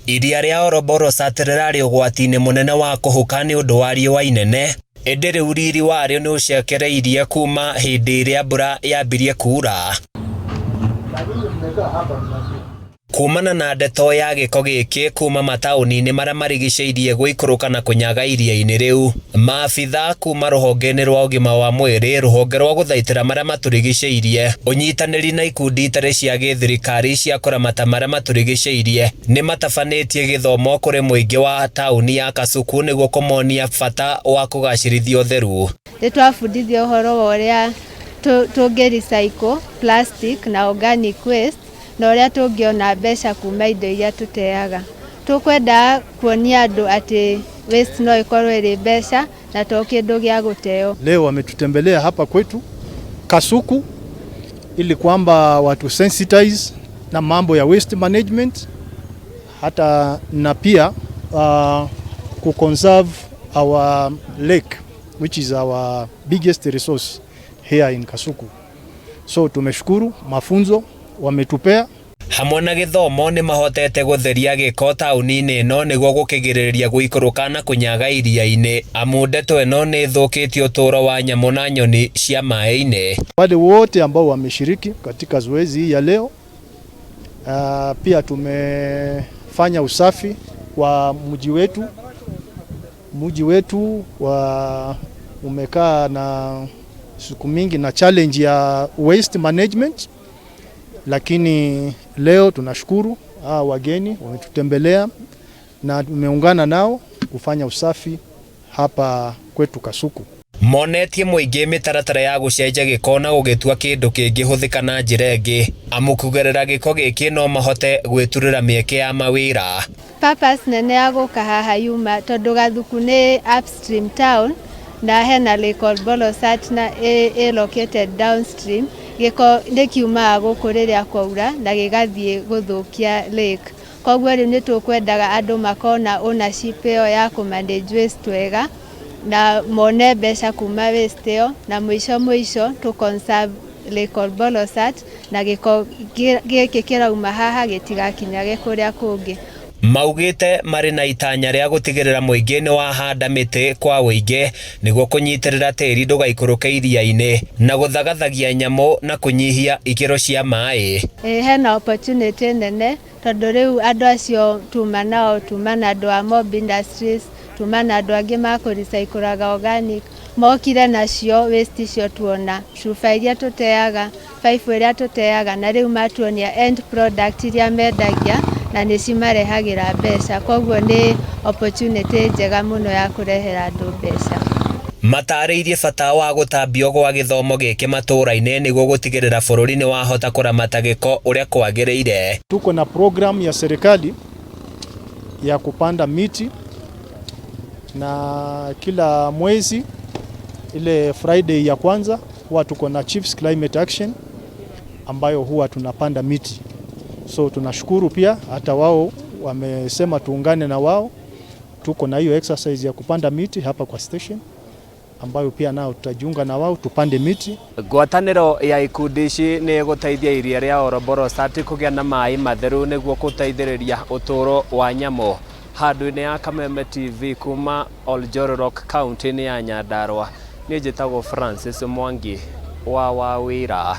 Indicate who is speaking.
Speaker 1: Iria rĩa Oroborosat rĩrarĩ ũgwati-inĩ mũnene wa kũhuka nĩ ũndũ wa riũa inene, ĩndĩ rĩu riri warĩo nĩ ũcekereirie kuma hĩndĩ ĩrĩa mbura yambirie kuura. Kumana na ndeto ya gĩko gĩkĩ kuma mataũni-inĩ marĩa marigicĩirie gũikũrũka na kũnyaga iria-inĩ rĩu, maabitha kuma rũhonge-inĩ rwa ũgima wa mwĩrĩ, rũhonge rwa gũthaitĩra marĩa matũrigicĩirie, ũnyitanĩri na ikundi itarĩ cia gĩthirikari cia kũramata marĩa matũrigicĩirie nĩ matabanĩtie gĩthomo kũrĩ mũingĩ wa taũni ya Kasuku nĩguo kũmonia bata wa kũgacĩrithia ũtheru.
Speaker 2: Nĩ twabundithio ũhoro wa ũrĩa tũngĩ recycle plastic na organic waste na ũrĩa tũngĩona mbeca kuma indo iria tũteaga. Tũkwenda kuonia andũ atĩ waste no ĩkorwo ĩrĩ mbeca na to kĩndũ gĩa gũteo.
Speaker 3: Leo wametutembelea hapa kwetu Kasuku ili kwamba watu sensitize na mambo ya waste management hata na pia kuconserve our lake, which is our biggest resource here in Kasuku. So tumeshukuru mafunzo wametupea.
Speaker 1: Hamwe na gĩthomo nĩ mahotete gũtheria gĩko taũni-inĩ ĩno nĩguo gũkĩgirĩrĩria gũikũrũka na kũnyaga iria-inĩ, amu ndeto ĩno nĩ ĩthũkĩtie ũtũũro wa nyamũ na nyoni cia maĩ-inĩ.
Speaker 3: Wale wote ambao wameshiriki katika zoezi hii ya leo, pia tumefanya usafi wa mji wetu. Mji wetu wa umekaa na siku mingi na challenge ya waste management, lakini leo tunashukuru hawa wageni wametutembelea na tumeungana nao kufanya usafi hapa kwetu Kasuku.
Speaker 1: Monetie mũingĩ mĩtaratara ya gũcenjia gĩko na gũgĩtua kĩndũ kĩngĩhũthĩka na njĩra ĩngĩ, amu kũgerera gĩko gĩkĩ no mahote gwĩturĩra mĩeke ya mawĩra.
Speaker 2: Purpose nene ya gũka haha yuma tondũ Gathuku nĩ upstream town na hena Lake Olbolosat na ĩ located downstream. Gĩko nĩ kiumaga gũkũ rĩrĩa kwaura na gĩgathiĩ gũthũkia lake. Koguo rĩu nĩ tũkwendaga andũ makona ownership ĩyo ya kũ manage waste wega na mone mbeca kuma waste ĩyo, na mũico mũico tũ conserve Lake Olbolosat na gĩko gĩkĩ kĩrauma haha gĩtigakinyage kũrĩa kũngĩ.
Speaker 1: Maugĩte marĩ na itanya rĩa gũtigĩrĩra mũingĩ nĩ wahanda mĩtĩ kwa ũingĩ nĩguo kũnyitĩrĩra tĩri ndũgaikũrũke iria-inĩ na gũthagathagia nyamũ na kũnyihia ikĩro cia maĩ.
Speaker 2: Ĩ hena opportunity nene tondũ rĩu andũ acio tuma nao, tuma na andũ a Mob Industries, tuma na andũ angĩ makũrecyclaga organic, mokire nacio waste icio, tuona cuba iria tũteaga, baibũ ĩrĩa tũteaga, na rĩu matuonia end product iria mendagia na nĩ cimarehagĩra mbeca. Koguo nĩ opportunity njega mũno ya kũrehera andũ mbeca.
Speaker 1: Matarĩirie bata wa gũtambio gwa gĩthomo gĩkĩ matũũra-inĩ nĩguo gũtigĩrĩra bũrũri nĩ wahota kũramata gĩko ũrĩa kwagĩrĩire.
Speaker 3: Tuko na program ya serikali ya kupanda miti na kila mwezi ile Friday ya kwanza huwa tuko na Chiefs Climate Action ambayo huwa tunapanda miti. So tunashukuru pia hata wao wamesema tuungane na wao. Tuko na hiyo exercise ya kupanda miti hapa kwa station ambayo pia nao tutajiunga na wao tupande miti.
Speaker 1: Ngwatanĩro ya ikundi ici nĩ ĩgũteithia iria rĩa Oroborosat kũgĩa na maĩ matheru nĩguo gũteithĩrĩria ũtũũro wa nyamũ. Handũ-inĩ ya Kameme TV kuma Oljororok, kaunti-inĩ ya Nyandarua, niĩ njĩtagwo Francis Mwangi wa Wawĩra.